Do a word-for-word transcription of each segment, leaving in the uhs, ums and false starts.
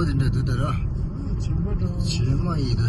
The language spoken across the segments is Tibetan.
འདི་འདྲ་འདུག་ད་ར། ཆེན་པོ་འགྲོ། ཆེན་མོ་ཡིན་ད།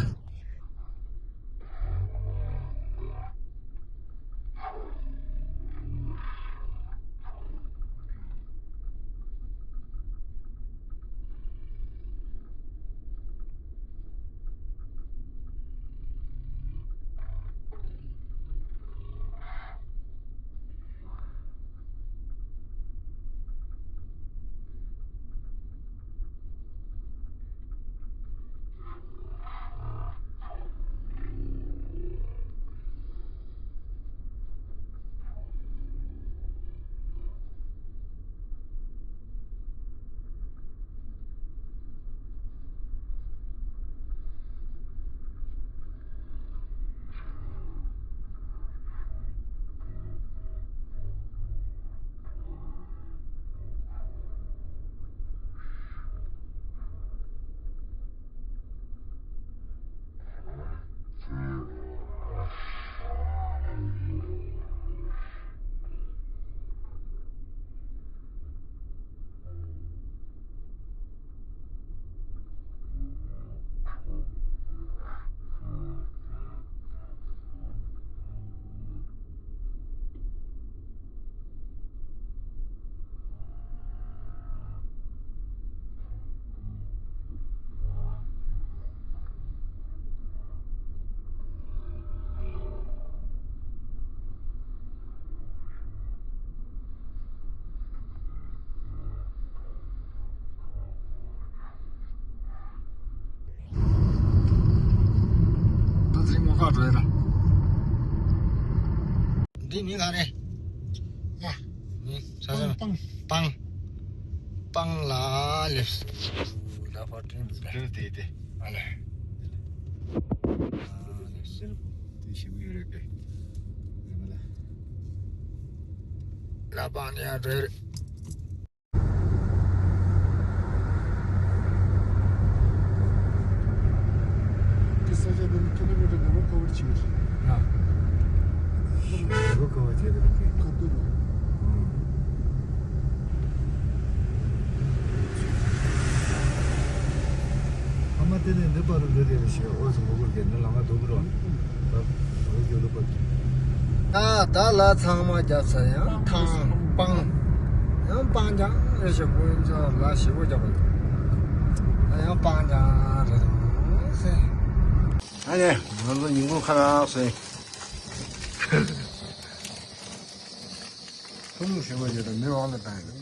ད་ཚིག་མོ་ཁ་འགྲོ་ཡ་ལ། འདི་མི་ག་རེ། ཨ། ནི་ས་ས་སྤང་། སྤང་། སྤང་ལ་ལེབས། ད་ཕར་དྲན་འདུག་ད། དེ་དེ་དེ། ཨ་ལེ། ཨ་ལེ། དེ་ཞིག་ཡོད་རེད་པས། ལ་སྤང་ནས་ཡར་འགྲོ་ཡ་རེད། ཀི་ས་ཆ་དེ་ནི་ཀི་ལོ་མི་ཊར་འགའ་པོ་ཁ་བར་བྱེད་ཀྱི་རེད། ཨ། འགའ་པོ་ཁ་བར་བྱེད་ཀྱི་རེད། ཁ་ཐུག་རེད། ཨ་མ་དེ་ནས་འདི་པར་འདི་རེད་ཞེས་ཨོ་ཟེར་མོ་གུར་གྱི་འདི་ལ་ང་འདུག་རོགས། ད་འོ་རྒྱུ་ལུག་པ། ད་ད་ལ་ཚང་མ་རྒྱབ་ས་ཡང་ཐང་སྤང་། ཡང་སྤང་རྒྱང་རེད་ཞེས་དཀོན་མཆོག་ལ་ཞེ་པོ་རྒྱབ་པ། ད་ཡང་སྤང་རྒྱང་རེད་ཟེར། ཨ་ནི་ང་ཚོ་ཉིན་གུང་ཁ་རག་སོང་། ཐུང་ཞེ་པོ་ཡོད་ད་མི་དབང་ལ་བཏང་ཡོད།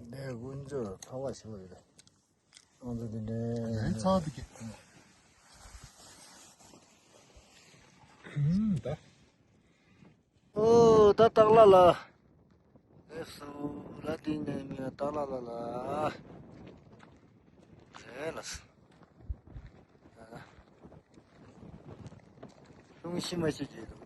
འདི་དཀོན་མཆོག་ཚ་བ་ཞེ་པོ་ཡོད་ད། ང་ཚོ་འདི་འདྲའི། ཨ་ནི་ཚ་བ་འདི་གི། ཨུམ་ད། ཨོ་ད་སྟག་ལྷ་ལ། ཨེ་སུ་ལ་འདི་ནས་མི་སྟག་ལྷ་ལ་ལ། ཨེ་ལ་སུ། ལུང་ཤི་མ་ཤི་གི་ལུང་